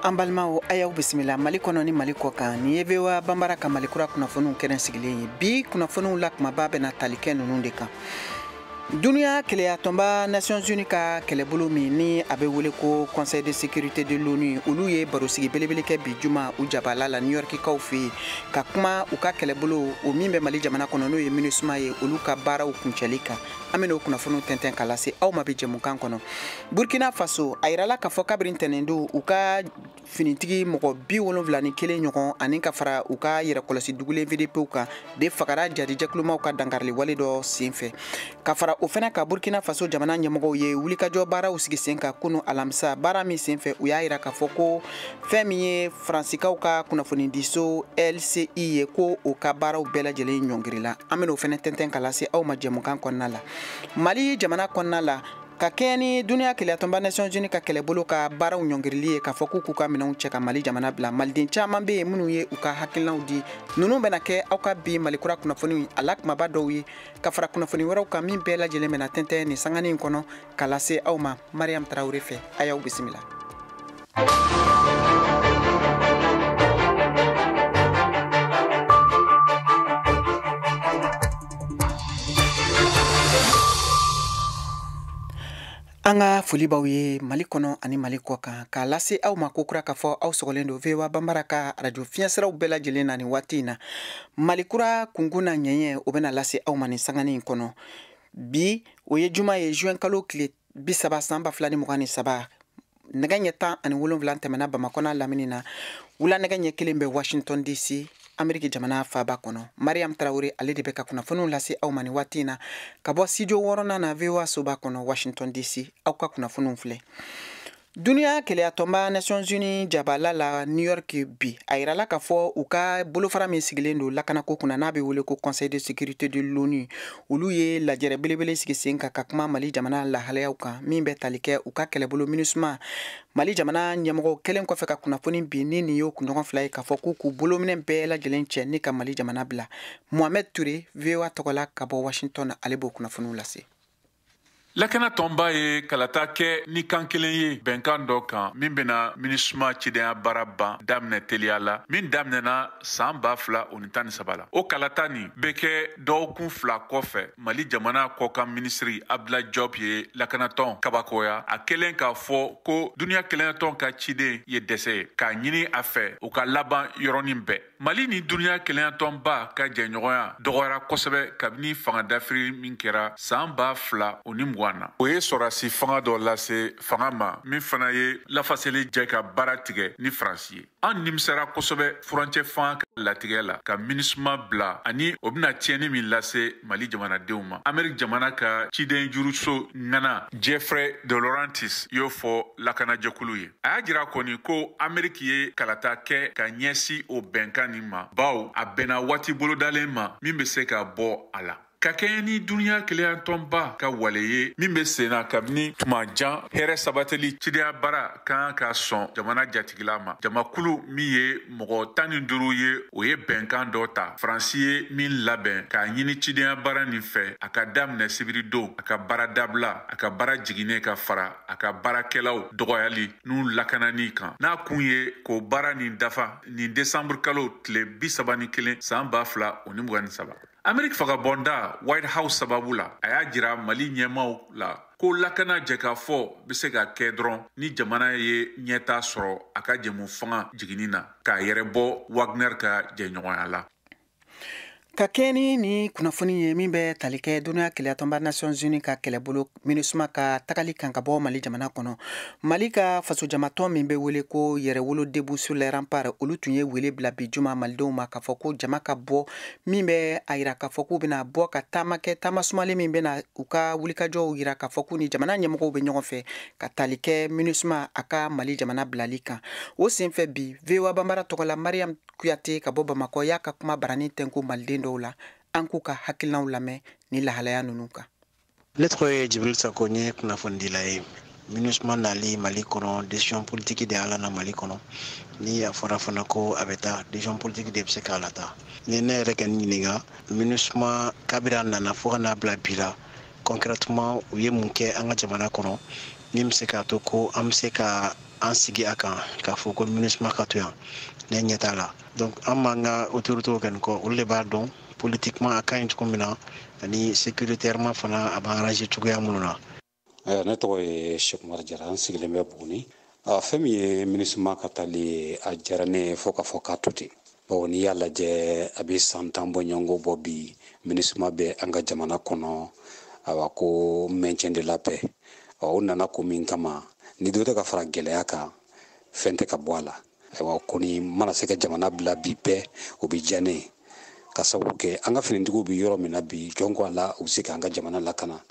An balimaw, a y'aw bisimila Mali kɔnɔ ni Mali kɔ kan. Nin ye VOA Banbara ka Mali kura kunnafoniw kɛnɛ sigilen ye. Bi kunnafoniw la kumaba bɛna tali kɛ ninnu de kan. Duniya keleya tɔnba Nations Unies ka kɛlɛbolo min ni a bɛ wele ko Conseil de sécurité de l'ONU, olu ye barosigi belebele kɛ bi juma u jabala la New York kaw fɛ yen, ka kuma u ka kɛlɛbolo o min bɛ Mali jamana kɔnɔ, n'o ye MINUSMA ye, olu ka baaraw kuncɛli kan. An bɛna o kunnafoniw tɛntɛn ka lase aw ma bi jɛmukan kɔnɔ. Burkina Faso, a yirala k'a fɔ kabiri ntɛnɛndon, u ka finitigi mɔgɔ 71 ɲɔgɔn ani ka fara u ka yɛrɛkɔlɔsi dugulen VDPw kan de fagara jarijɛkulumaw ka dankarili wale dɔ senfɛ. Ka fara o fana ka, Burkina Faso jamana ɲɛmɔgɔw ye wulikajɔ baaraw sigi sen kan kunu alamisa. Baara min senfɛ, u y'a yira k'a fɔ ko fɛn min ye Faransikaw ka kunnafonidiso LCI ye, ko o ka baaraw bɛɛ lajɛlen ɲɔngirila. An bɛna o fana tɛntɛn ka lase aw ma jɛmukan kɔnɔna la. Mali jamana kɔnɔna la, ka kɛɲɛ ni duniya keleyatɔnba Nations Unies ka kɛlɛbolo ka baaraw ɲɔngirili ye, k'a fɔ k'u k'u ka minɛnw cɛ ka Mali jamana bila, maliden caman bɛ yen minnu ye u ka hakilinaw di. Ninnu bɛna kɛ aw ka bi Mali kura kunnafoni a la kumaba dɔw ye, ka fara kunnafoni wɛrɛw kan min bɛɛ lajɛlen bɛna tɛntɛn nin sanganin in kɔnɔ ka lase aw ma Mariam Tarawele fɛ. A y'aw bisimila. An ka foli b'aw ye Mali kɔnɔ ani Mali kɔ kan, k'a lase aw ma ko kura k'a fɔ aw sɔgɔlen don VOA Banbara ka arajo fiɲɛsiraw bɛɛ lajɛlen na nin waati in na. Mali kura kunkun na ɲɛɲɛ, o bɛna lase aw ma nin sanganin in kɔnɔ. Bi, o ye juma ye, juin kalo tile 30 san 2023. Nɛgɛ ɲɛ 17 tɛmɛna Bamakɔ n'a lamini na, wula nɛgɛ ɲɛ 1 bɛ Washington DC, Ameriki jamana faba kɔnɔ. Mariam Tarawele, ale de bɛ ka kunnafoniw lase aw ma nin waati in na ka bɔ studio wɔɔrɔnan na VOA soba kɔnɔ Washington DC. Aw ka kunnafoniw filɛ. Duniya keleyatɔnba Nations Unies jabala la New York bi, a yirala k'a fɔ u ka bolofara min sigilen don lakanako kunna, n'a bɛ wele ko Conseil de sécurité de l'ONU, olu ye lajɛrɛ belebele sigi sen kan ka kuma Mali jamana lahalayaw kan min bɛ tali kɛ u ka kɛlɛbolo MINUSMA. Mali jamana ɲɛmɔgɔw kɛlen kɔfɛ ka kunnafoni bi ni nin y'o kunɲɔgɔn 2 ye, k'a fɔ k'u k'u bolominɛ bɛɛ lajɛlen cɛ ni ka Mali jamana bila. Mohamed Touré, VOA tɔgɔ la ka bɔ Washington, ale b'o kunnafoniw lase. Lakana tɔnba ye kalata kɛ ni kan kelen ye bɛnkan dɔ kan min bena MINUSMA cidenya baara ban daminɛ teliya la, min daminɛna saan 2013 la. O kalata nin bɛ kɛ dɔgɔkun 2 kɔfɛ, Mali jamana kɔkan minisiri Abdoulaye Diop ye lakanatɔn kabakoya, a kɛlen k'a fɔ ko duniɲa kelenyatɔn ka ciden ye dɛsɛ ye, k'a ɲini a fɛ u ka laban yɔrɔnin bɛɛ. Mali ni duniɲa kelenyatɔnba ka jɛɲɔgɔnya dɔgɔyara kosɛbɛ kabini fanga dafiri min kɛra saan 2020 na. O ye sɔrɔdasi fanga dɔ lase fanga ma min fana ye lafaseli jɛ ka baara tigɛ ni Faransi ye. An nimisara kosɛbɛ furancɛ fanga ka latigɛ la ka MINUSMA bila, ani o bɛna tiɲɛni min lase Mali jamanadenw ma, Ameriki jamana ka ciden juruso ŋana Jeffrey de Laurentis y'o fɔ lakanajɛkulu ye. A y'a jira kɔni ko Ameriki ye kalata kɛ ka ɲɛsin o bɛnkan nin ma, bawo a bɛnna waati bolodalen ma min bɛ se ka bɔ a la. Ka kɛɲɛ ni duniɲa kelenyatɔnba ka wale ye min bɛ sen na kabini tuma jan, hɛrɛ sabatili cidenya baara kan ka sɔn jamana jatigila ma. Jamakulu min ye mɔgɔ 15 ye, o ye bɛnkan dɔ ta Faransi ye min labɛn, k'a ɲini cidenya baara nin fɛ a ka daminɛ sibiridon, a ka baara dabila, a ka baara jiginnen, ka fara a ka baarakɛlaw dɔgɔyali n'u lakanani kan, n'a kun ye k'o baara nin dafa nin desanburu kalo tile 31 san 2023. Ameriki fagabɔnda White House sababu la, a y'a jira Mali ɲɛmaw la ko lakana jɛkafɔ bɛ se ka kɛ dɔrɔn ni jamana ye ɲɛta sɔrɔ a ka jɛmu fanga jiginni na, k'a yɛrɛ bɔ Wagner ka jɛɲɔgɔnya la. Ka kɛɲɛ ni ni kunnafoni ye min bɛ tali kɛ duniya keleyatɔnba Nations Unies ka kɛlɛbolo MINUSMA ka tagali kan ka bɔ Mali jamana kɔnɔ, Mali ka fasojamatɔn min bɛ wele ko Yɛrɛwolo Debout sur les Remparts, olu tun ye wele bila bi juma malidenw ma k'a fɔ ko jama ka bɔ, min bɛ a yira k'a fɔ k'u bɛna bɔ ka taama kɛ, taama sumalen min bɛna u ka wulikajɔw yira k'a fɔ k'u ni jamana ɲɛmɔgɔw bɛ ɲɔgɔn fɛ ka tali kɛ MINUSMA a ka Mali jamana bilali kan. O senfɛ bi, VOA Banbara tɔgɔ la, Mariam Kuyate ka bɔ Bamakɔ y'a ka kuma barani tɛnku maliden dɔw la. An k'u ka hakilinaw lamɛn ni lahalaya ninnu kan. Ne tɔgɔ ye Jibril Sako, n ye kunnafonidila ye. MINUSMA nali Mali kɔnɔ, décision politique de y'a la na Mali kɔnɔ. Ni a fɔra fana ko a bɛ taa, décision politique de bɛ se k'a lataa. Ni ne yɛrɛ kɛ n ɲininka, MINUSMA kabiri a nana fo ka n'a bila bi la, concrètement u ye mun kɛ an ka jamana kɔnɔ min bɛ se k'a to ko an bɛ se ka an sigi a kan k'a fɔ ko MINUSMA ka to yan, ne ɲɛ t'a la. Donc an b'an ka autorités kɛ nin kɔ, olu de b'a dɔn politiquement a ka ɲi cogo min na ani sécuritairement fana a b'an arranger cogoya minnu na. Ne tɔgɔ ye Cheikh Umar Jara, an sigilen bɛ Buguni. Fɛn min ye MINUSMA ka taali, a diyara ne ye fo k'a fɔ k'a to ten. Bawo n'i y'a lajɛ, a bɛ san 10 bɔɲɔgɔnko bɔ bi, MINUSMA bɛ an ka jamana kɔnɔ, awa ko maintien de la paix. O nana ko min kama, ni dɔ tɛ ka fara gɛlɛya kan, fɛn tɛ ka bɔ a la. Ayiwa, kɔni mana se ka jamana bila bi bɛɛ, o bɛ diya ne ye. Ka sababu kɛ an ka finitigiw bɛ yɔrɔ min na bi, jɔn ko a la, u bɛ se k'an ka jamana lakana.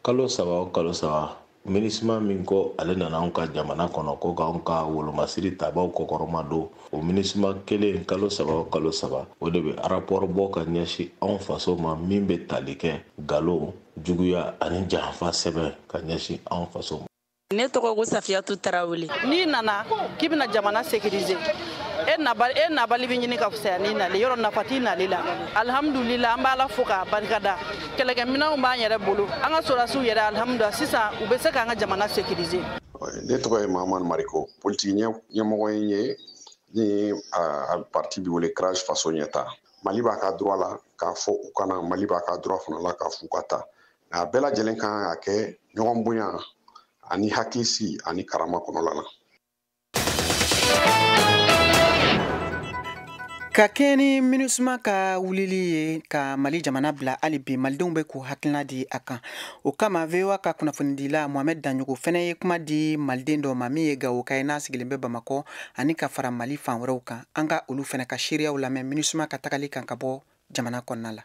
Kalo 3 o kalo 3, MINUSMA min ko ale nana anw ka jamana kɔnɔ ko k'anw ka wolomasiri tabaw kɔkɔrɔma don, o MINUSMA kelen kalo 3 o kalo 3, o de bɛ rapport bɔ ka ɲɛsin anw faso ma min bɛ tali kɛ nkalon, juguya ani janfa sɛbɛn ka ɲɛsin anw faso ma. Ne tɔgɔ ko Safiyatu Tarawele. N'i nana k'i bɛna jamana sécuriser, e nabali bɛ ɲini ka fisaya n'i nalen, yɔrɔ nafa t'i nali la. Alihamudulila, an b'Ala fo k'a barikada. Kɛlɛkɛminɛnw b'an yɛrɛ bolo, an ka sɔrɔdasiw yɛrɛ alihamudulila sisan u bɛ se k'an ka jamana sécuriser. Ne tɔgɔ ye Mahamadu Mariko, politiki ɲɛmɔgɔ ye ni a parti bɛ wele CRAJ Faso Ɲɛta. Mali b'a ka droit la k'a fɔ u kana, Mali b'a ka droit fana la k'a f'u ka taa. Nka a bɛɛ lajɛlen kan ka kɛ ɲɔgɔn bonya ani hakilisigi ani karama kɔnɔla la. Ka kɛɲɛ ni MINUSMA ka wulili ye ka Mali jamana bila, hali bi malidenw bɛ k'u hakilina di a kan. O kama VOA ka kunnafonidila Mohamed Daɲogo fɛnɛ ye kuma di maliden dɔ ma min ye Gawoka ye, n'a sigilen bɛ Bamakɔ ani ka fara Mali fan wɛrɛw kan. An ka olu fɛnɛ ka seereyaw lamɛn MINUSMA ka tagali kan ka bɔ jamana kɔnɔna la.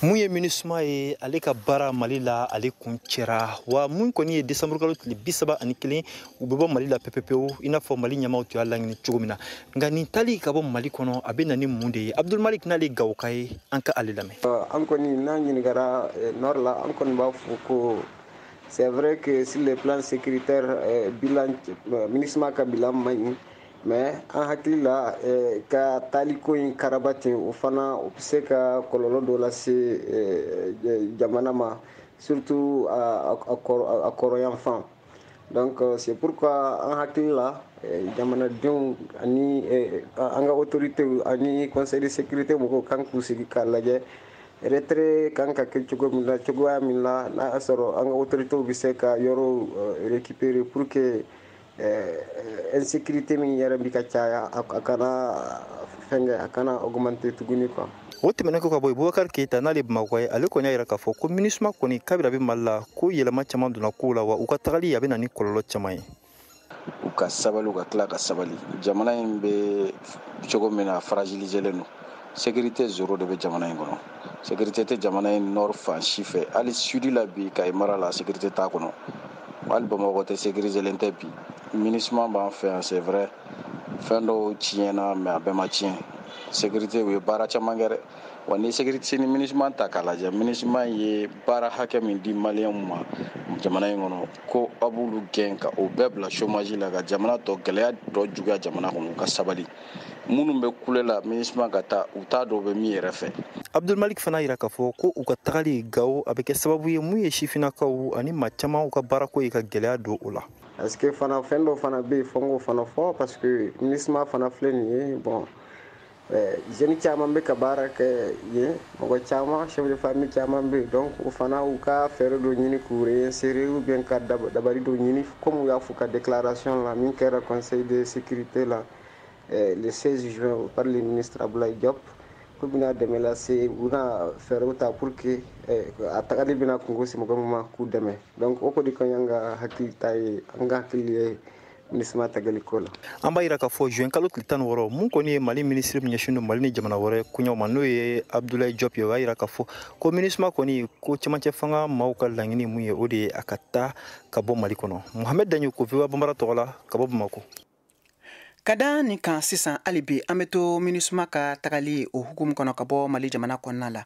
Mun ye MINUSMA ye, ale ka baara Mali la, ale kun cɛra. Wa mun kɔni ye décembre kalo tile 31, u bɛ bɔ Mali la pepepewu, i n'a fɔ Mali ɲɛmaaw tun y'a laɲini cogo min na. Nka nin taali ka bɔ Mali kɔnɔ, a bɛ na ni mun de ye? Abdul Malik n'ale Gawoka ye, an ka ale lamɛn. An kɔni n'an ɲininkara nord la, an kɔni b'a fɔ ko c'est vrai que sur le plan sécuritaire, bilan MINUSMA ka bilan man ɲi. Mais an hakili la, ka taaliko in karaba ten, o fana o bɛ se ka kɔlɔlɔ dɔ lase jamana ma, surtout a kɔrɔyanfan. Donc c'est pourquoi an hakili la, jamanadenw ani an ka autorités ani conseil de sécurité mɔgɔw kan k'u sigi k'a lajɛ retrait kan ka kɛ cogo min na, cogoya min na n'a y'a sɔrɔ an ka autorités bɛ se ka yɔrɔw récupérer pour que insécurité min yɛrɛ bi ka caya, a kana fɛnkɛ, a kana augmenter tuguni quoi. O tɛmɛnen kɔ ka bɔ yen, Bubakari Keyita n'ale Bamakɔ ye, ale kɔni y'a yira k'a fɔ ko MINUSMA kɔni kabini a bɛ Mali la, ko yɛlɛma caman donna kow la, wa u ka tagali a bɛ na ni kɔlɔlɔ caman ye. U ka sabali, u ka tila ka sabali. Jamana in bɛ cogo min na, fragiliselen don. Sécurité zéro de bɛ jamana in kɔnɔ. Sécurité tɛ jamana in nord fan si fɛ. Hali sud la bi, Kayi mara la, sécurité t'a kɔnɔ. Hali Bamakɔ tɛ sécuriselen tɛ bi. MINUSMA b'an fɛ yan, c'est vrai, fɛn dɔw tiɲɛna, mais a bɛɛ ma tiɲɛ. Sécurité, u ye baara caman kɛ dɛ. Wa ni sécurité ni MINUSMA ta k'a lajɛ, MINUSMA ye baara hakɛ min di maliyɛnw ma jamana in kɔnɔ, ko a b'olu gɛn ka o bɛɛ bila chômage la, ka jamana tɔ gɛlɛya tɔ juguya jamana kɔnɔ. U ka sabali. Minnu bɛ kule la MINUSMA ka taa, u t'a dɔn u bɛ min yɛrɛ fɛ. Abdul Malik fana yira k'a fɔ ko u ka tagali Gawo a bɛ kɛ sababu ye mun ye sifinnakaw ani maa caman u ka baarako ye ka gɛlɛya don o la. Parce que fana fɛn dɔ fana bɛ yen, fo n k'o fana fɔ, parce que MINUSMA fana filɛ nin ye, bon jeune caman bɛ ka baara kɛ yen, mɔgɔ caman, chef de famille caman bɛ yen, donc o fana u ka fɛɛrɛ dɔ ɲini k'u réinsérer ou bien ka dabali dɔ ɲini, comme u y'a fɔ ka déclaration la min kɛra conseil de sécurité la le 16 juin par le ministre Abdoulaye Diop, ko bɛna dɛmɛ lase, u bɛna fɛɛrɛw ta pour que a tagali bɛna kungo se mɔgɔ min ma k'u dɛmɛ. Donc o kɔni ka ɲi, an ka hakili ta ye, an ka hakili ye MINUSMA tagali ko la. An b'a yira k'a fɔ juin kalo tile 16, mun kɔni ye Mali minisiri min ɲɛsinnen don Mali ni jamana wɛrɛ koɲɛw ma, n'o ye Abdoulaye Diop ye, o y'a yira k'a fɔ ko MINUSMA kɔni ko cɛmancɛ fanga maaw ka laɲini mun ye, o de ye a ka taa ka bɔ Mali kɔnɔ. Mohamed Daɲogo, VOA Bambara tɔgɔ la, ka bɔ Bamakɔ. Ka da nin kan sisan, hali bi an bɛ to MINUSMA ka tagali o hukumu kɔnɔ ka bɔ Mali jamana kɔnɔna la.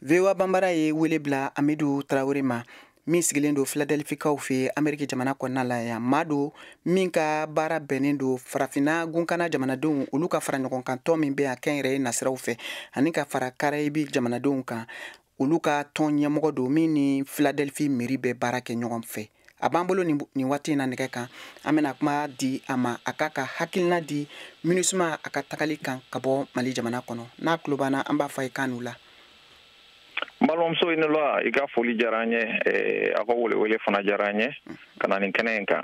VOA Bambara ye wele bila Amidu Tarawele ma, min sigilen don Philadelphie-kaw fɛ Amérique jamana kɔnɔna la yan. Maa don min ka baara bɛnnen don farafinna gunkana jamanadenw olu ka fara ɲɔgɔn kan tɔn min bɛ yan kɛnyɛrɛye nasiraw fɛ, ani ka fara Caraïbes jamanadenw kan, olu ka tɔn ɲɛmɔgɔ don min ni Philadelphie mairie bɛ baara kɛ ɲɔgɔn fɛ. A b'an bolo nin waati in na nɛgɛ kan. An bɛna kuma di a ma, a k'a ka hakilina di MINUSMA a ka tagali kan ka bɔ Mali jamana kɔnɔ. N'a tulo b'an na, an b'a fɔ a ye k'a n'u la. N balimamuso, i ni wula. I ka foli diyara an ye, aw ka welewele fana diyara an ye ka na nin kɛnɛ in kan.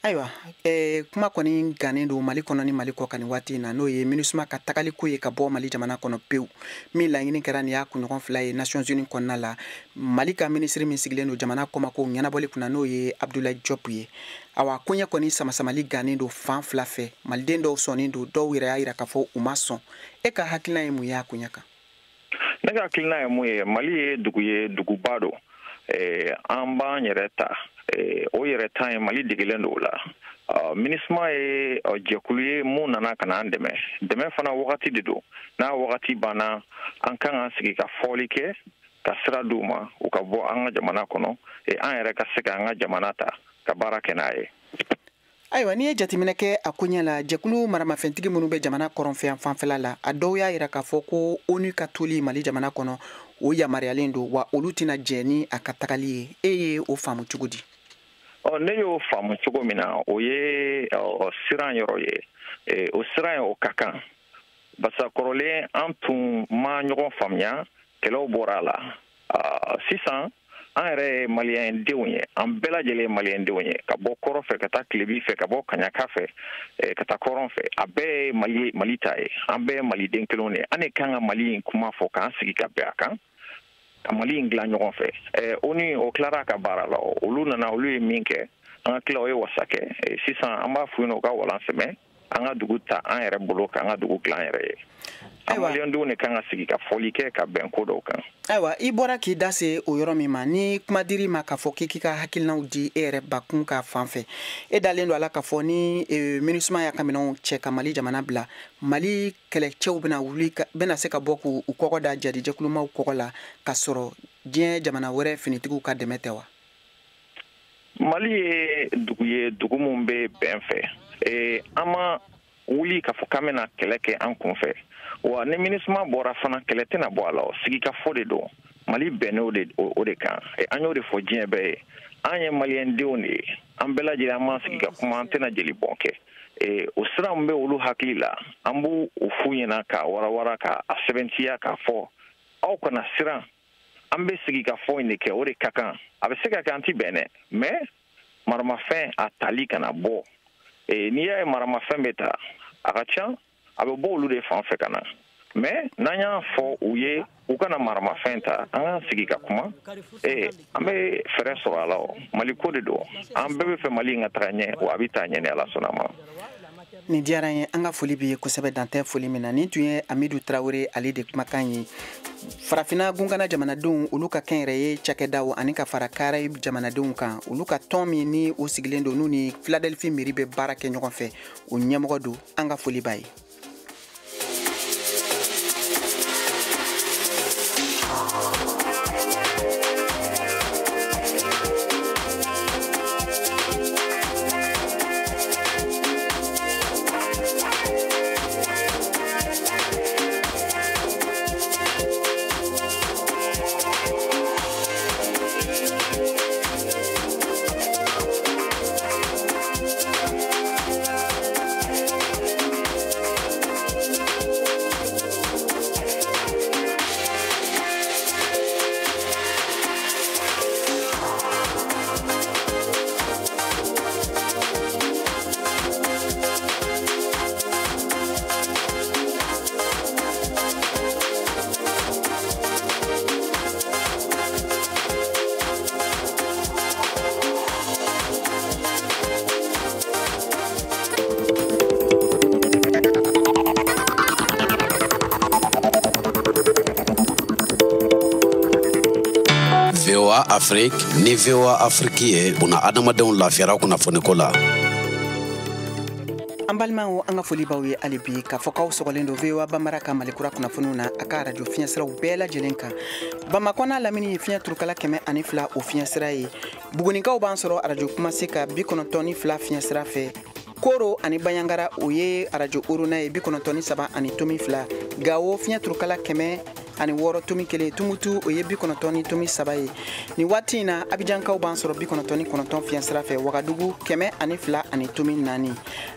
Ayiwa, kuma kɔni gannen don Mali kɔnɔ ni Mali kɔ kan nin waati in na, n'o ye MINUSMA ka tagaliko ye ka bɔ Mali jamana kɔnɔ pewu. Min laɲini kɛra nin y'a kunɲɔgɔn 2 ye Nations Unies kɔnɔna la, Mali ka minisiri min sigilen don jamana kɔmakow ɲɛnabɔli kunna, n'o ye Abdoulaye Diop ye. Awa, koɲɛ kɔni samasamali gannen don fan 2 fɛ. Maliden dɔw sɔnnen don, dɔw yɛrɛ y'a jira k'a fɔ u ma sɔn. E ka hakilina ye mun ye a koɲɛ kan? Ne ka hakilina ye mun ye, Mali ye dugu ye, duguba don. An b'an yɛrɛ ta, o yɛrɛ ta ye Mali degelen don o la. MINUSMA ye jɛkulu ye mun nana ka na an dɛmɛ. Dɛmɛ fana wagati de don. N'a wagati banna, an kan k'an sigi ka fɔli kɛ, ka sira d'u ma, u ka bɔ an ka jamana kɔnɔ, an yɛrɛ ka se k'an ka jamana ta ka baara kɛ n'a ye. Ayiwa, n'i ye jateminɛ kɛ a koɲɛ la, jɛkulu maramafɛntigi minnu bɛ jamana kɔrɔnfɛ fanfɛla la, a dɔw y'a jira k'a fɔ ko ONU ka toli Mali jamana kɔnɔ, o yamaruyalen don, wa olu tɛna jɛ ni a ka tagali ye. E ye o faamu cogo di? Ne y'o faamu cogo min na, o ye siran yɔrɔ ye. O siran ye, o ka kan, barisa kɔrɔlen an tun ma ɲɔgɔn faamuya, kɛlɛw bɔra a la. Sisan an yɛrɛ ye maliyɛn denw ye, an bɛɛ lajɛlen ye maliyɛn denw ye, ka bɔ kɔrɔ fɛ ka taa tilebi fɛ, ka bɔ kaɲaka fɛ ka taa kɔrɔn fɛ, a bɛɛ ye Mali ta ye. An bɛɛ ye maliden kelenw de ye. An de kan ka Mali in kuma fɔ, k'an sigi ka bɛn a kan, ka Mali in dilan ɲɔgɔn fɛ. ONU, o tilara a ka baara la. Olu nana, olu ye min kɛ, an ka tila, o ye wasa kɛ. Sisan an b'a f'u ɲɛna u ka walan sɛmɛ, an ka dugu ta an yɛrɛ bolo, k'an ka dugu dilan an yɛrɛ ye. An maliyɛndenw de kan ka sigi ka fɔli kɛ, ka bɛn ko dɔw kan. Ayiwa, i bɔra k'i da se o yɔrɔ min ma, ni kuma dir'i ma k'a fɔ k'i ka hakilinaw di e yɛrɛ bakun ka fan fɛ, e dalen don a la k'a fɔ ni MINUSMA y'a ka minɛnw cɛ ka Mali jamana bila, Mali kɛlɛcɛw bɛna wuli, bɛna se ka bɔ k'u kɔgɔ da jadijɛkulumaw kɔgɔ la, k'a sɔrɔ diɲɛ jamana wɛrɛ finitigiw ka dɛmɛ tɛ wa? Mali ye dugu ye, dugu min bɛ bɛn fɛ. An ma wuli k'a fɔ k'an bɛna kɛlɛ kɛ an kun fɛ. Wa ni MINUSMA bɔra fana, kɛlɛ tɛna bɔ a la. Sigikafɔ de don. Mali bɛnn'o o de kan. An y'o de fɔ diɲɛ bɛɛ ye. An ye maliyɛn denw de ye, an bɛɛ lajɛlen an m'an sigi ka kuma, an tɛna jeli bɔn kɛ. O sira min bɛ olu hakili la, an b'o o f'u ɲɛna k'a warawara, k'a sɛbɛntiya, k'a fɔ aw kana siran, an bɛ sigi ka fɔ in de kɛ, o de ka kan. A bɛ se ka kɛ an ti bɛn dɛ, mais maramafɛn a tali kana bɔ. N'i y'a ye maramafɛn bɛ ta, a ka ca a bɛ bɔ olu de fan fɛ ka na. Mais n'an y'a fɔ u ye u kana maramafɛn ta, an k'an sigi ka kuma, an bɛ fɛɛrɛ sɔrɔ a la. O Mali ko de don, an bɛɛ bɛ fɛ Mali in ka taga ɲɛ, wa a bɛ taa ɲɛ ni Ala sɔnna ma. Nin diyara n ye, an ka foli b'i ye kosɛbɛ, dantɛ foli min na. Nin tun ye Amidu Tarawele, ale de kumakan ye. Farafinna gunkana jamanadenw, olu ka kɛnyɛrɛye cakɛdaw ani ka fara Caraïbes jamanadenw kan, olu ka tɔn min ni o sigilen don, n'u ni Philadelphie mairie bɛ baara kɛ ɲɔgɔn fɛ, o ɲɛmɔgɔ don. An ka foli b'a ye. VOA Afrique ni VOA Afrique ye buna adamadenw lafiyara kunnafoniko la. An balimaw, an ka foli b'aw ye hali bi, k'a fɔ k'aw sɔgɔlen don VOA Bambara ka Malikura kunnafoniw na a ka arajo fiɲɛsiraw bɛɛ lajɛlen kan. Bamakɔ n'a lamini ye fiɲɛ turukala 102 o fiɲɛsira ye. Bugunikaw b'an sɔrɔ arajo Kumase ka 92 fiɲɛsira fɛ. Koro ani Banyangara, o ye arajo Orona ye 93.2. Gawo fiɲɛ turukala 100 86.1, Tumutu o ye 90.3 ye. Nin waati in na Abijankaw b'an sɔrɔ 99 fiɲɛ sira fɛ, Wagadugu 102.4.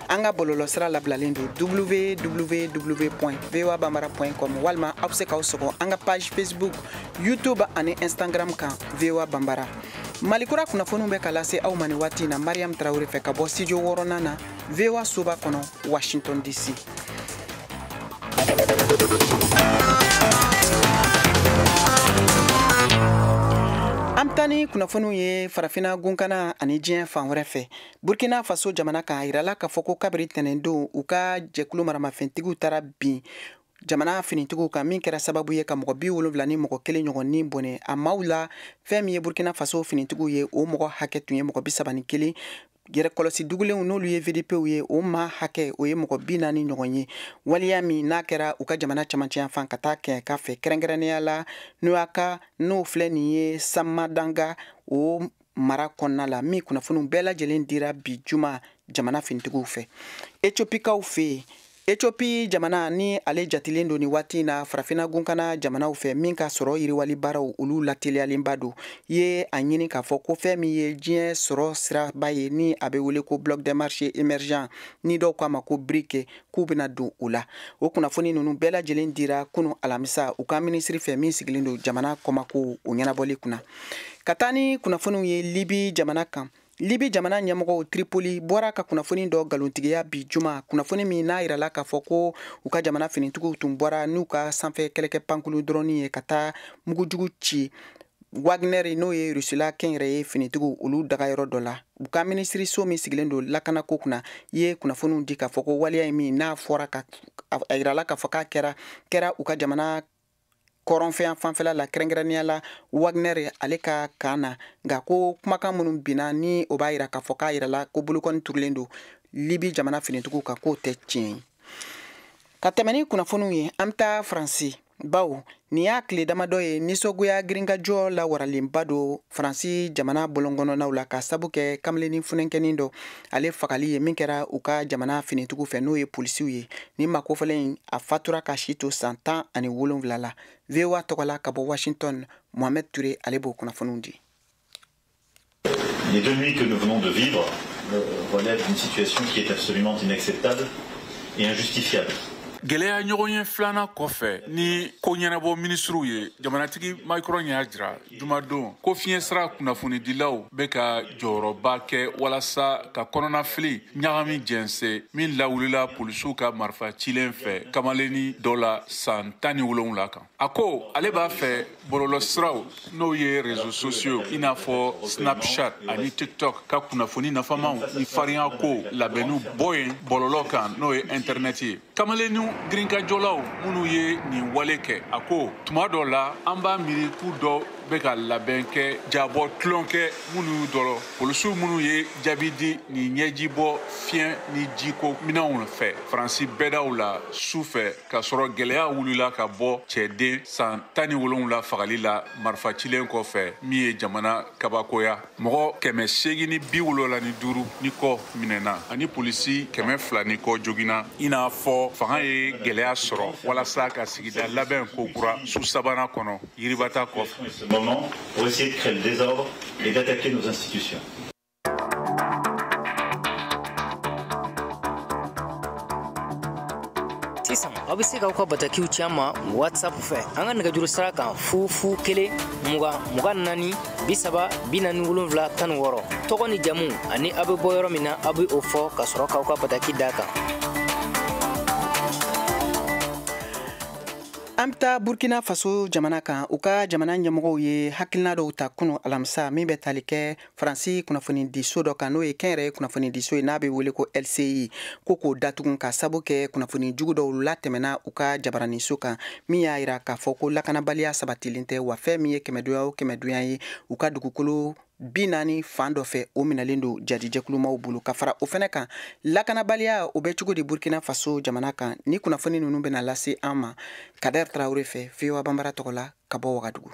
An ka bɔlɔlɔsira labilalen don www.voabambara.com, walima aw bɛ se k'aw sɔgɔ an ka page Facebook, YouTube ani Instagram kan VOA Bambara. Malikura kunnafoniw bɛ ka lase aw ma nin waati in na Mariam Traoré fɛ ka bɔ studio 6nan na VOA soba kɔnɔ, Washington DC. An bɛ taa ni kunnafoniw ye farafinna gunkana ani diɲɛ fan wɛrɛ fɛ. Burkina Faso jamana kan, a yirala k'a fɔ ko kabiri tɛnɛndon u ka jɛkulu maramafɛntigiw taara bin jamana finitigiw kan, min kɛra sababu ye ka mɔgɔ 71 ɲɔgɔn ni bɔnɛ a maaw la. Fɛn min ye Burkina Faso finitigiw ye, o mɔgɔ hakɛ tun ye mɔgɔ 31. Yɛrɛkɔlɔsi dugulenw n'olu ye VDPw ye, o maa hakɛ o ye mɔgɔ 40 ɲɔgɔn ye. Waleya min n'a kɛra u ka jamana camancɛ fan ka taa Kɛɲɛka fɛ, kɛrɛnkɛrɛnnenya la Noyaka, n'o filɛ nin ye Samadanga o mara kɔnɔna la, min kunnafoniw bɛɛ lajɛlen dira bi juma jamana finitigiw fɛ. Etiopikaw fɛ yen, Ethiopie jamana ni ale jatilen don ni waati in na farafinna gunkana jamanaw fɛ, min ka sɔrɔ yiriwali baaraw olu lateliyalenba don, ye a ɲini k'a fɔ ko fɛn min ye diɲɛ sɔrɔ siraba ye ni a bɛ wele ko bloc des marchés émergents, ni dɔw k'a ma ko BRIC, k'u bɛna don o la. O kunnafoni ninnu bɛɛ lajɛlen dira kunu alamisa u ka minisiri fɛ min sigilen don jamana kɔmako o ɲɛnabɔli kunna. Ka taa ni kunnafoniw ye Libi jamana kan. Libi jamana ɲɛmɔgɔw Tripoli bɔra ka kunnafoni dɔ nkalontigiya bi juma, kunnafoni min n'a yirala k'a fɔ ko u ka jamana finitigiw tun bɔra n'u ka sanfɛ kɛlɛkɛ pankulu dɔrɔnin ye ka taa mugujugu ci Wagner, n'o ye Rusila kɛnyɛrɛye finitigiw olu dagayɔrɔ dɔ la. U ka minisiriso min sigilen don lakanako kunna ye kunnafoniw di k'a fɔ ko waleya in min n'a fɔra ka a yirala k'a fɔ k'a kɛra u ka jamana kɔrɔnfɛn fanfɛla la, kɛrɛnkɛrɛnnenya la Wagner ale ka kan na. Nka ko kumakan minnu binna ni o b'a yira k'a fɔ k'a yirala ko bolokɔni turulen don Libi jamana finitigiw kan, k'o tɛ tiɲɛ ye. Ka tɛmɛ ni kunnafoniw ye, an bɛ taa Faransi, bawo nin y'a tile damadɔ ye nisɔngoya girinkajɔ lawaralenba don Faransi jamana bɔlɔnkɔnɔnaw la, ka sabu kɛ kamalennin funenkɛnin dɔ ale fagali ye min kɛra u ka jamana finitigiw fɛ, n'o ye polisiw ye. Nin maa kofɔlen in a fatura ka si to san 17 la. VOA tɔgɔ la ka bɔ Washington, Mohamed Touré ale b'o kunnafoniw di. Les deux nuits que nous venons de vivre relèvent d'une situation qui est absolument inacceptable et injustifiable. Gɛlɛya ɲɔgɔnye filanan kɔfɛ ni ko ɲɛnabɔ minisiriw ye, jamanatigi Macron y'a jira jumadon ko fiɲɛ sira kunnafonidilaw bɛ ka jɔyɔrɔba kɛ walasa ka kɔnɔnafili ɲagami jɛnsɛn min lawulila polisiw ka marifa cilen fɛ kamalennin dɔ la san 17 kan. A ko ale b'a fɛ bɔlɔlɔsiraw n'o ye réseaux sociaux i n'a fɔ Snapchat ani TikTok ka kunnafoni nafamaw ni farinya ko labɛnniw bɔ yen bɔlɔlɔ kan, n'o ye internet ye. Kamalenninw girinkajɔlaw minnu ye nin wale kɛ, a ko tuma dɔ la an b'a miiri k'u dɔ bɛ ka labɛn kɛ jabɔ tulon kɛ minnu dɔrɔ polisiw minnu ye jaabi di nin ɲɛjibɔ fiɲɛ ni jiko minɛnw fɛ Faransi bɛɛdaw la su fɛ, k'a sɔrɔ gɛlɛya wulila ka bɔ cɛden san 17 fagali la marifa cilen kɔfɛ min ye jamana kabakoya. Mɔgɔ 875 ni kɔ minɛna ani polisi 200 ni kɔ joginna, i n'a fɔ fanga ye gɛlɛya sɔrɔ walasa ka sigida labɛn ko kura su sabanan kɔnɔ yiribata kɔfɛ. Moment pour essayer de créer le désordre et d'attaquer nos institutions. Sisan aw bɛ se k'aw ka batakiw ci an ma WhatsApp fɛ an ka nɛgɛjuru sira kan 0 0 1 20 24 30 47 16. Tɔgɔ ni jamu ani aw bɛ bɔ yɔrɔ min na, aw bɛ o fɔ ka sɔrɔ k'aw ka bataki d'a kan. An bɛ taa Burkina Faso jamana kan. U ka jamana ɲɛmɔgɔw ye hakilina dɔw ta kunu alamisa min bɛ tali kɛ Faransi kunnafonidiso dɔ kan, n'o ye kɛnyɛrɛye kunnafonidiso ye n'a bɛ wele ko LCI, ko k'o datugu ka sabu kɛ kunnafoni jugu dɔw latɛmɛna u ka jabaraniso kan, min y'a yira k'a fɔ ko lakanabaliya sabatilen tɛ, wa fɛn min ye kɛmɛdonya o kɛmɛdonya ye u ka dugukolo 40 fan dɔ fɛ o minɛlen don jadijɛkulumaw bolo. Ka fara o fɛnɛ kan, lakanabaliya o bɛ cogo di Burkina Faso jamana kan? Ni kunnafoni ninnu bɛna lase an ma Kader Traoré fɛ VOA Bambara tɔgɔ la ka bɔ Wagadugu.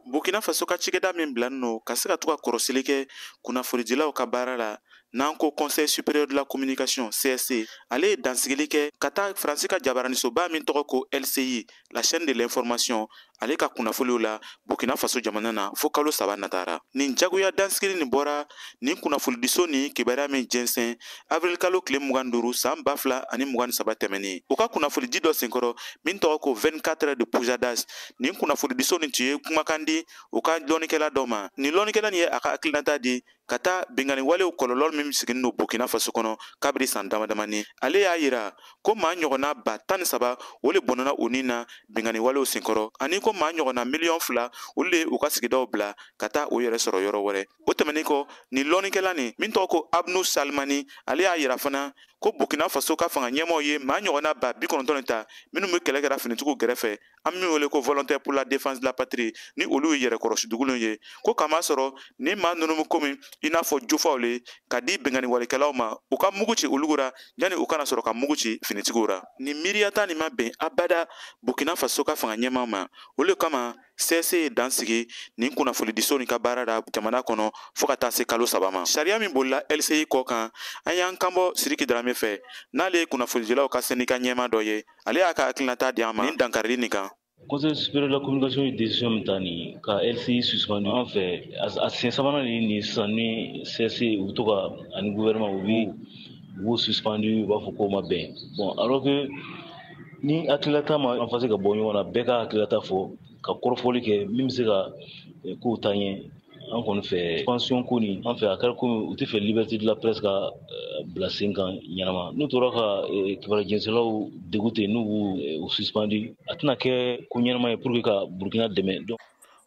Burkina Faso ka cikɛda min bilanen don ka se ka to ka kɔrɔsili kɛ kunnafonidilaw ka baara la, N'an ko Conseil supérieur de la communication CSC, ale ye dansigili kɛ ka taa Faransi ka jabaranisoba min tɔgɔ ko LCI, la chaîne de l'information, ale ka kunnafoniw la Burkina Faso jamana na fo kalo 3 natara. Nin jagoya dansigili nin bɔra nin kunnafonidiso ni kibaruya min jɛnsɛn avril kalo tile 25 san 2023 tɛmɛnen. U ka kunnafonidi dɔ senkɔrɔ min tɔgɔ ko 24 heures de Poujadas. Nin kunnafonidiso nin tun ye kumakan di u ka lɔnnikɛla dɔ ma. Nin lɔnnikɛla nin ye a ka hakilinata di ka taa binkanni walew kɔlɔlɔ min sigilen don Burkina Faso kɔnɔ kabiri san damadamani. Ale y'a yira ko maa ɲɔgɔnna 13,000 o le bɔnɛna u ni na binkanni walew senkɔrɔ, ani ko maa ɲɔgɔnna 2 miliyɔn olu le u ka sigidaw bila ka taa u yɛrɛ sɔrɔ yɔrɔ wɛrɛ. O tɛmɛnen kɔ, nin lɔnnikɛla nin min tɔgɔ ko Abnu Salimani, ale y'a yira fana ko Burkina Faso ka fanga ɲɛmaaw ye maa ɲɔgɔnna 90,000 ta minnu bɛ kɛlɛ kɛra finitigiw gɛrɛfɛ, an min wele ko volontaire pour la défense de la patrie, ni olu ye yɛrɛkɔrɔsi dugulenw ye, ko kama sɔrɔ ni maa ninnu bɛ komi i n'a fɔ jofaw le ka di binkanni walekɛlaw ma, u ka mugu ci olu ra yanni u kana sɔrɔ ka mugu ci finitigiw ra. Nin miiriyata nin ma bɛn abada Burkina Faso ka fanga ɲɛmaaw ma. O le kama CSC ye dan sigi nin kunnafonidiso nin ka baara la jamana kɔnɔ fo ka taa se kalo 3 ma. Sariya min bolila LCI kɔ kan, an y'an kanbɔ Sidiki Darame fɛ, n'ale ye kunnafonidilaw ka syndicat ɲɛmaa dɔ ye, ale y'a ka hakilinata di an ma nin dankarili nin kan. Conseil supérieur de la communication ye décision min ta nin ka LCI suspendu an fɛ, a siɲɛ sabanan de nin sisan ni CSC u bɛ to ka ani gouvernement u b'u suspendu, u b'a fɔ k'o ma bɛn. Bon, alors que ni hakilinata ma en face ka bɔ ɲɔgɔn na, bɛɛ ka hakilinata fɔ ka kɔrɔfɔli kɛ min bɛ se ka kow taa ɲɛ. An kɔni fɛ pension ko nin an fɛ a kɛra komi u tɛ fɛ liberté de la presse ka bila sen kan ɲɛnama. N'u tora ka kibaruya jɛnsɛlaw degun ten, n'u b'u suspendu, a tɛna kɛ ko ɲɛnama ye pour que ka Burkina dɛmɛ.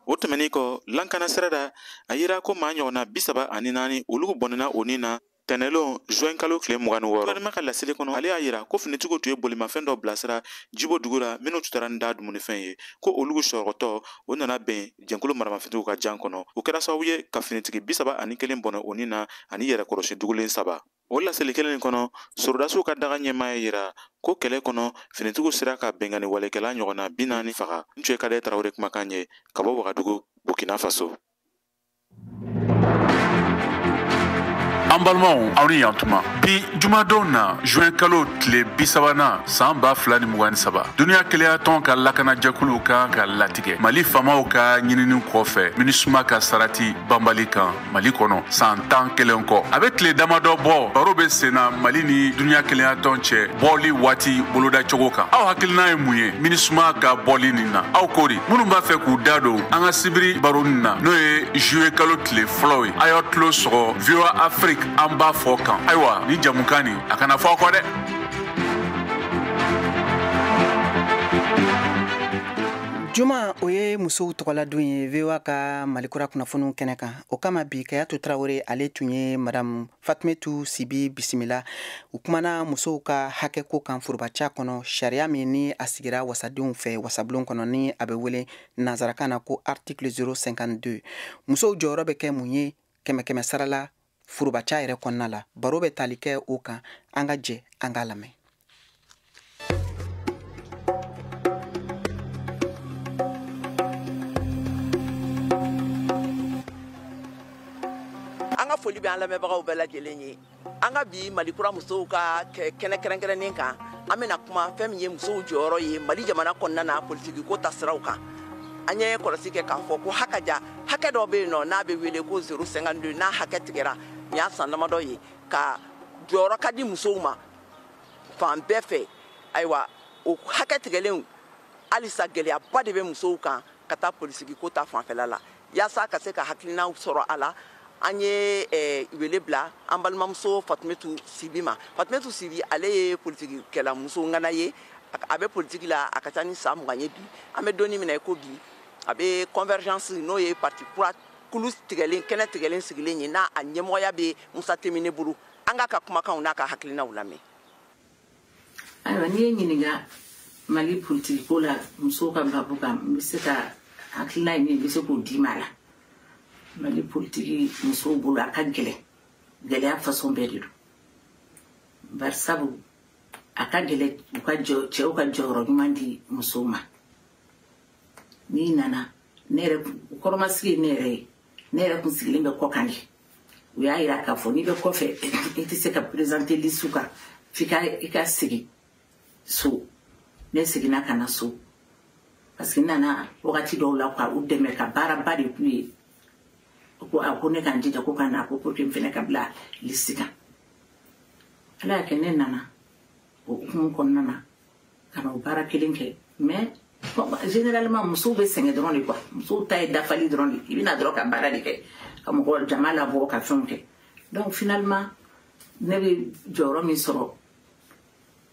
O tɛmɛnen kɔ, lankana sira da a yira ko maa ɲɔgɔnna 34 olu bɔnɛna o ni na tɛnɛlon juin kalo tile 26. Gouvernement ka laseli kɔnɔ, ale y'a yira ko finitigiw tun ye bolimafɛn dɔ bilasira Jibo dugu la minnu tun taara ni da dumunifɛn ye, ko olu sɔrɔtɔ o nana bɛn jɛnkulu maramafɛntigiw ka jan kɔnɔ. O kɛra sababu ye ka finitigi 31 bɔnɛ o ni na ani yɛrɛkɔrɔsi dugulen 3. O laseli kelen in kɔnɔ, sɔrɔdasiw ka daga ɲɛmaa y'a yira ko kɛlɛ kɔnɔ finitigiw sera ka binkanni walekɛla ɲɔgɔnna 40 faga. N tun ye Kadɛ Tarawele kumakan ye ka bɔ Wagadugu, Burkina Faso. An balimaw, aw ni yantuma. Bi jumadon na juin kalo tile 30nan san 2023, duniya kelenya tɔn ka lakanajɛkuluw kan ka latigɛ Mali faamaw ka ɲinini kɔfɛ MINUSMA ka sarati banbali kan Mali kɔnɔ san 11 kɔ. A bɛ tile damadɔ bɔ, baro bɛ senna Mali ni duniya kelenya tɔn cɛ bɔli waati boloda cogo kan. Aw hakilina ye mun ye MINUSMA ka bɔli nin na? Aw ko di? Minnu b'a fɛ k'u da don an ka sibiri baro nin na, n'o ye juillet kalo tile 1 ye, a y'aw tulo sɔgɔ VOA Afrique an b'a fɔ kan. Ayiwa, ni jamukan nin a kana fɔ aw kɔ dɛ. Juma, o ye musow tɔgɔladon ye VOA ka Malikura kunnafoniw kɛnɛ kan. O kama bi Kayatu Tarawele ale tun ye Madame Fatumetu Sibi bisimila. U kumana musow ka hakɛko kan forobaca kɔnɔ, sariya min ni a sigira wasadenw fɛ wasabulon kɔnɔ ni a bɛ wele nansarakan na ko article 052. Musow jɔyɔrɔ bɛ kɛ mun ye 100 sara la forobaca yɛrɛ kɔnɔna la? Baro bɛ tali kɛ o kan, an ka jɛ an k'a lamɛn. An ka foli bɛ an lamɛnbagaw bɛɛ lajɛlen ye. An ka bi Malikura musow ka kɛnɛ kɛrɛnkɛrɛnnen kan, an bɛna kuma fɛn min ye musow jɔyɔrɔ ye Mali jamana kɔnɔna na politiki ko tasiraw kan. An ye kɔlɔsi kɛ k'a fɔ ko hakaja hakɛ dɔ bɛ yen nɔ n'a bɛ wele ko 052, n'a hakɛ tigɛra nin y'a san damadɔ ye ka jɔyɔrɔ ka di musow ma fan bɛɛ fɛ. Ayiwa, o hakɛ tigɛlenw halisa gɛlɛyaba de bɛ musow kan ka taa politiki ko ta fanfɛla la. Yaasa ka se ka hakilinaw sɔrɔ a la, an ye wele bila an balimamuso Fatumetu Sibi ma. Fatumetu Sibi, ale ye politikikɛlamuso ŋana ye, a bɛ politiki la a ka ca ni san 20 ye bi. An bɛ don min na i ko bi, a bɛ convergence n'o ye parti kura kulu tigɛlen kɛnɛ tigɛlen sigilen ye, n'a a ɲɛmɔgɔya bɛ Musa Temine bolo. An k'a ka kumakanw n'a ka hakilinaw lamɛn. Ayiwa, n'i ye ɲininka Mali politiki ko la musow ka babu kan, n bɛ se ka hakilina ye min, n bɛ se k'o d'i ma a la. Mali politiki musow bolo a ka gɛlɛn, gɛlɛya façon bɛɛ de don. Bari sabu a ka gɛlɛn u ka cɛw ka jɔyɔrɔ ɲuman di musow ma. N'i nana, ne yɛrɛ kɔrɔmasigi ye ne yɛrɛ ye, ne yɛrɛ kun sigilen bɛ kɔ kan de. U y'a yira k'a fɔ n'i bɛ kɔfɛ i tɛ se ka présenter liste kan, f'i ka i ka segin so. Ne seginna ka na so parce que n nana wagati dɔw la ka u dɛmɛ ka baaraba de k'u ye. Ko a ko ne ka n jija ko ka na ko pour que n fɛnɛ ka bila liste kan. Ala y'a kɛ ne nana o hukumu kɔnɔna na ka na o baara kelen kɛ. Mais généralement musow bɛ sɛgɛn dɔrɔn de quoi, musow ta ye dafali dɔrɔn de, i bɛna dɔrɔn ka baara de kɛ ka mɔgɔ jama labɔ ka fɛnw kɛ. Donc finalement ne bɛ jɔyɔrɔ min sɔrɔ,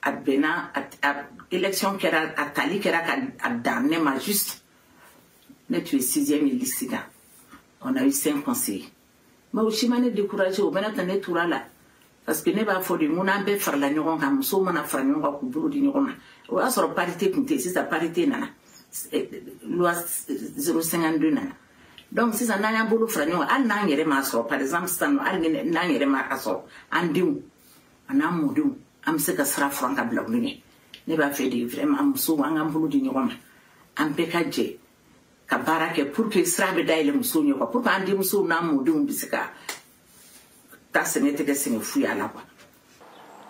a bɛnna a élection kɛra, a tali kɛra ka a dan ne ma juste. Ne tun ye 6e liste kan, on a eu 5 conseillers. Mais o si ma ne découragé, o bɛna ta ne tora la parce que ne b'a fɔ de, mun n'an bɛɛ farala ɲɔgɔn kan, musow mana fara ɲɔgɔn kan k'u bolo di ɲɔgɔn ma, o y'a sɔrɔ parité tun tɛ yen. Sisan parité nana, loi 052 nana. Donc sisan n'an y'an bolo fara ɲɔgɔn kan, hali n'an yɛrɛ m'a sɔrɔ, par exemple sisan nɔ, hali n'an yɛrɛ m'a sɔrɔ, an denw an'an mɔdenw, an bɛ se ka sira furan ka bila olu ɲɛ. Ne b'a fɛ de vraiment musow an k'an bolo di ɲɔgɔn ma, an bɛɛ ka jɛ ka baara kɛ pour que sira bɛ dayɛlɛ musow ɲɛ quoi, pour que an denmusow n'an mɔdenw bɛ se ka taa sɛgɛn tɛ kɛ sɛgɛn fu ye a la quoi.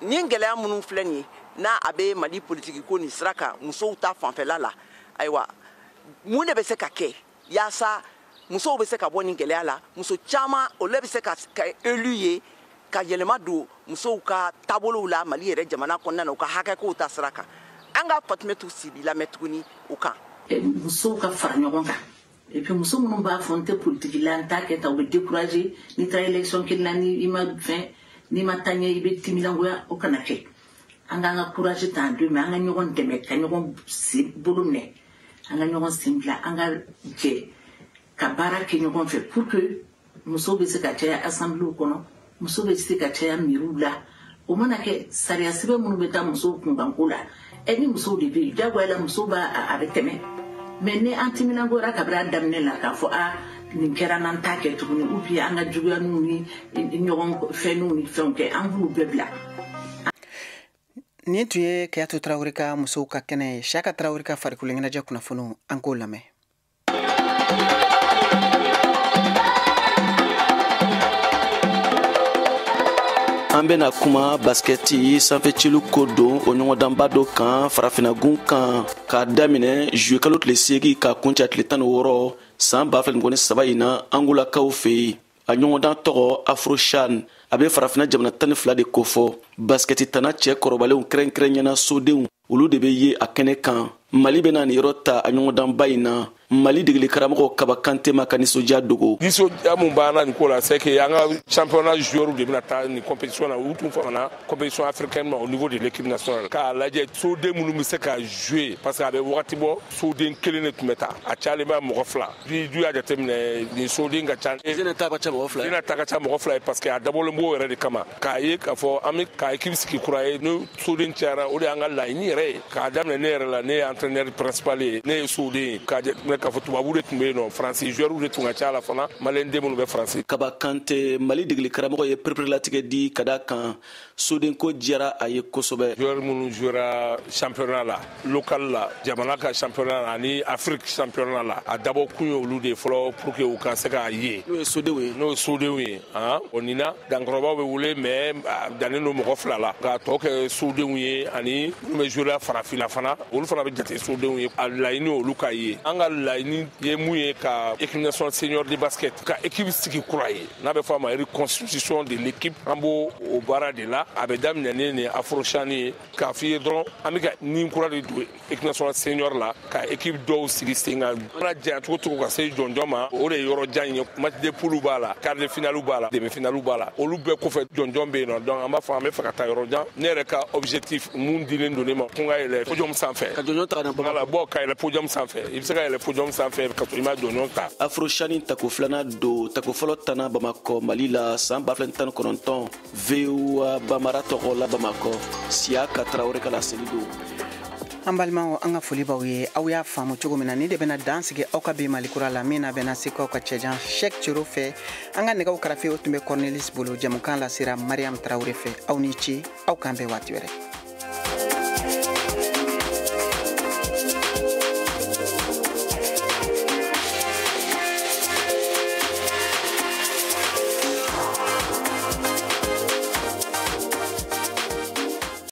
Nin gɛlɛya minnu filɛ nin ye, n'a a bɛ Mali politiki ko nin sira kan musow ta fanfɛla la, ayiwa mun de bɛ se ka kɛ yaasa musow bɛ se ka bɔ nin gɛlɛya la? Muso caman olu bɛ se ka élu ye ka yɛlɛma don musow ka taabolow la Mali yɛrɛ jamana kɔnɔna na, u ka hakɛkow ta sira kan. An ka Fatumetu Sibi lamɛn tuguni o kan. Musow ka fara ɲɔgɔn kan. Et puis muso minnu b'a fɔ n tɛ politiki la, n t'a kɛ tan, u bɛ décourager. N'i taara élection kelen na, ni i ma fɛn, n'i ma taa ɲɛ, i bɛ timinangoya. O kana kɛ. An k'an ka courage ta en deux mains, an ka ɲɔgɔn dɛmɛ, ka ɲɔgɔn sen bolo minɛ, an ka ɲɔgɔn sen bila, an ka jɛ ka baara kɛ ɲɔgɔn fɛ pour que musow bɛ se ka caya assemblée kɔnɔ, muso bɛ se ka caya miiriw la. O mana kɛ, sariya sɛbɛn minnu bɛ taa musow kunkanko la, ɛ ni musow de bɛ yen, diyagoya la musow b'a a bɛ tɛmɛ. Mais ni an timinangoyara kabini a daminɛ la k'a fɔ a nin kɛra n'an t'a kɛ tuguni, ou bien an ka juguyaniw ni ɲɔgɔn fɛnw ni fɛnw kɛ, an b'olu bɛɛ bila. Nin tun ye Keyatu Tarawele ka musow ka kɛnɛ ye. Siyaka Tarawele ka farikolo ɲɛnajɛ kunnafoniw, an k'o lamɛn. An bɛna kuma baskɛti sanfɛcelu ko don o ɲɔgɔndanba dɔ kan farafinagun kan k'a daminɛ juillet kalo tile 8 k'a kuncɛ tile 16 san 2023 in na Angolakaw fɛ yen. A ɲɔgɔndan tɔgɔ Afrochan, a bɛ farafina jamana 12 de kofɔ. Baskɛti tana cɛ kɔrɔbalenw kɛrɛnkɛrɛnyana sodenw, olu de bɛ ye a kɛnɛ kan. Mali bɛna nin yɔrɔ ta a ɲɔgɔndanba in na. Mali degeli karamɔgɔ Kaba Kante ma ka nisɔndiya dogo. Nisɔndiya mun b'an na nin ko la, c'est que an ka championnat joueurs de bɛna taa nin compétition na. U tun famana compétition africaine ma au niveau de l'équipe nationale, k'a lajɛ soden minnu bɛ se ka jouer, parce que a bɛ wagati bɔ soden kelen de tun bɛ taa, a cayalen bɛ mɔgɔ 2. Bi du y'a jateminɛ nin soden ka ca. Zena ta ka ca mɔgɔ 2 ye. Zena ta ka ca mɔgɔ 2 ye parce que a dabɔlen b'o yɛrɛ de kama, k'a ye k'a fɔ an bɛ ka équipe sigi kura ye ni soden cayara, o de y'an ka laɲini yɛrɛ ye. K'a daminɛ ne yɛrɛ la, ne ye entraîneur principal ye, ne ye soden ye, k'a jateminɛ k'a fɔ tubabu de tun bɛ yen nɔ, Faransi joueur de tun ka ca la fana, maliyɛn den minnu bɛ Faransi. Kaba Kante, Mali degeli karamɔgɔ ye pereperelatigɛ di ka d'a kan sodenko diyara a ye kosɛbɛ. Joueur minnu jouera championnat la, local la, jamana ka championnat la ani Afrique championnat la, a dabɔ kun ye olu de ye fɔlɔ pour que u ka se k'a ye. N'o ye sodenw ye. N'o ye sodenw ye, han, o nin na dankɔrɔbaw bɛ wele, mais a dannen don mɔgɔ 2 la, k'a tɔ kɛ sodenw ye ani minnu bɛ jouer la farafinna fana, olu fana bɛ jate sodenw ye. A laɲini olu ka ye. An ka laɲini ye mun ye, ka équipe nationale senior de basket ka équipe sigi kura ye, n'a bɛ fɔ a ma reconstitution de l'équipe. An b'o o baara de la. A bɛ daminɛ ne ni Afrochan ye, k'a f'i ye dɔrɔn an bɛ ka nin kura de don équipe nationale senior la, ka équipe dɔw sigi sen kan. Mana janya cogo cogo ka se jɔnjɔn ma, o de ye yɔrɔ jan ye. Match de poule b'a la, quart de finale b'a la, demi finale b'a la, olu bɛɛ kɔfɛ jɔnjɔn bɛ yen nɔ. Donc an b'a fɔ an bɛ fɛ ka taa yɔrɔ jan. Ne yɛrɛ ka objectif mun dilen don ne ma, ko n ka yɛlɛ podium sanfɛ. Ka jɔnjɔn ta ka na Bamakɔ. Voilà, bon, ka yɛlɛ podium sanfɛ, i bɛ se ka yɛlɛ podium sanfɛ ka sɔrɔ i ma jɔnjɔn ta. Afrochani tako 2nan don, tako fɔlɔ tana Bamakɔ Mali la san 2019. VOA Bamara tɔgɔ la Bamakɔ, Siyaka Tarawele ka laseli don. An balimaw, an ka foli b'aw ye. Aw y'a faamu cogo min na, ni de bɛna dan sigi aw ka bi Mali kura la, min na bɛna se k'aw ka cɛjan Cheick Cero fɛ. An ka nɛgɛw karafe o tun bɛ Cornelis bolo, jɛmukan lasera Mariam Tarawele fɛ. Aw ni ce, aw k'an bɛn waati wɛrɛ.